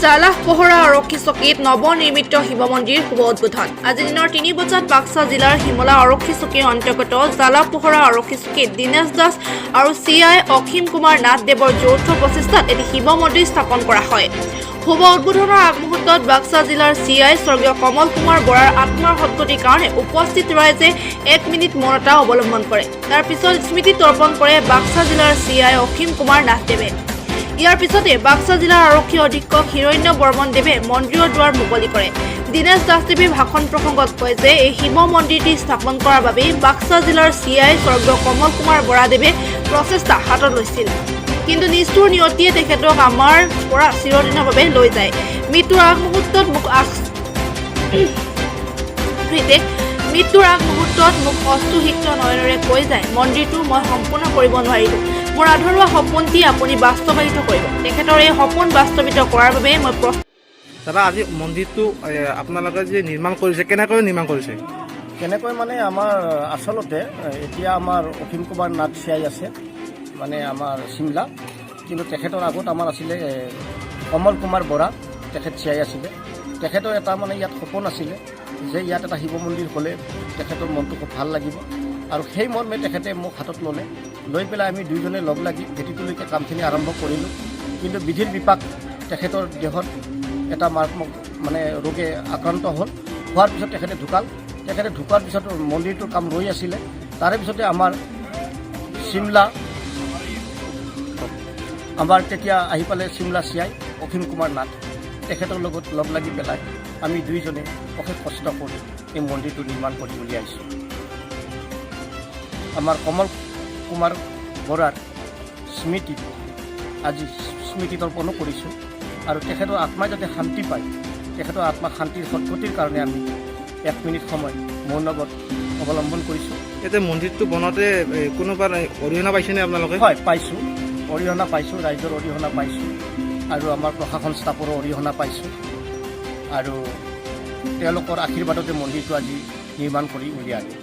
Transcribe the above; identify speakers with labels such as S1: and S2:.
S1: জালাহপহৰা আৰক্ষী চকীত নৱনিৰ্মিত শিৱ মন্দিৰ শুভ উদ্বোধন। আজি দিনৰ 3 বজাত বাক্সা জিলাৰ শিমলা আৰক্ষী চকীৰ অন্তৰ্গত জালাহপহৰা আৰক্ষী চকীত দীনেশ দাস আৰু C I Asim Kumar Nath দেৱৰ যৌথ প্ৰচেষ্টাত এটি শিৱ মন্দিৰ স্থাপন কৰা হয়। শুভ উদ্বোধনৰ আগমুহূৰ্তত বাক্সা জিলাৰ চি I স্বৰ্গীয় কমল কুমাৰ বৰাৰ আত্মাৰ সদগতিৰ কাৰণে উপস্থিত ৰাইজে এক মিনিট মৌনতা অৱলম্বন কৰে। তাৰ পিছত স্মৃতি তৰ্পণ কৰে বাক্সা জিলাৰ চি I Asim Kumar নাথদেৱে। ইয়াৰ পিছতে বাক্সা জিলাৰ আৰক্ষী অধীক্ষক হিৰণ্য বৰ্মন দেৱে মন্দিৰৰ দুৱাৰ মুকলি কৰে। দীনেশ দাসদেৱে ভাষণ প্ৰসংগত কয় যে এই শিৱ মন্দিৰটি স্থাপন কৰাৰ বাবে বাক্সা জিলাৰ চি I স্বৰ্গীয় কমল কুমাৰ বৰাদেৱে প্ৰচেষ্টা হাতত লৈছিল। কিন্তু নিষ্ঠুৰ নিয়তিয়ে তেখেতক আমাৰ পৰা চিৰদিনৰ বাবে লৈ যায়। মৃত্যুৰ আগমুহূৰ্তত মোক অশ্ৰুসিক্ত নয়নেৰে কৈ যায়, "মন্দিৰটো মই সম্পূৰ্ণ কৰিব নোৱাৰিলোঁ। মোৰ আধৰুৱা সপোনটি আপুনি বাস্তৱায়িত কৰিব।" তেখেতৰ এই সপোন বাস্তৱায়িত কৰাৰ বাবে মই প্ৰস্তুত।
S2: দাদা, আজি মন্দিৰটো আপোনালোকে যে নিৰ্মাণ কৰিছে, কেনেকৈ নিৰ্মাণ কৰিছে?
S3: কেনেকৈ মানে আমাৰ আচলতে এতিয়া আমাৰ অসীম কুমাৰ নাথ চিয়াই আছে, মানে আমাৰ চিমলা। কিন্তু তেখেতৰ আগত আমাৰ আছিলে কমল কুমাৰ বৰা, তেখেত চিয়াই আছিলে। তেখেতৰ এটা মানে ইয়াত সপোন আছিলে যে ইয়াত এটা শিৱ মন্দিৰ হ'লে তেখেতৰ মনটো খুব ভাল লাগিব। আৰু সেই মৰ্মে তেখেতে মোক হাতত ল'লে। লৈ পেলাই আমি দুয়োজনে লগ লাগি ভেটিটোলৈকে কামখিনি আৰম্ভ কৰিলোঁ। কিন্তু বিধিৰ বিপাক, তেখেতৰ দেহত এটা মাৰাত্মক মানে ৰোগে আক্ৰান্ত হ'ল। হোৱাৰ পিছত তেখেতে ঢুকাল। তেখেতে ঢুকোৱাৰ পিছত মন্দিৰটোৰ কাম ৰৈ আছিলে। তাৰে পিছতে আমাৰ চিমলা আমাৰ তেতিয়া আহি পালে চিমলা চিয়াই অসীম কুমাৰ নাথ। তেখেতৰ লগত লগ লাগি পেলাই আমি দুইজনে অশেষ কষ্ট কৰি এই মন্দিৰটো নিৰ্মাণ কৰি উলিয়াইছোঁ। আমাৰ কমল কুমাৰ বৰাৰ স্মৃতিত আজি স্মৃতি তৰ্পণো কৰিছোঁ আৰু তেখেতৰ আত্মাই যাতে শান্তি পায়, তেখেতৰ আত্মা শান্তিৰ সদগতিৰ কাৰণে আমি এক মিনিট সময় মৌনব্ৰত অৱলম্বন কৰিছোঁ।
S2: এতিয়া মন্দিৰটো বনাওঁতে কোনোবা অৰিহণা পাইছেনে আপোনালোকে?
S3: হয়, পাইছোঁ। অৰিহণা পাইছোঁ, ৰাইজৰ অৰিহণা পাইছোঁ আৰু আমাৰ প্ৰশাসন ষ্টাফৰো অৰিহণা পাইছোঁ আৰু তেওঁলোকৰ আশীৰ্বাদতে মন্দিৰটো আজি নিৰ্মাণ কৰি উলিয়ালোঁ।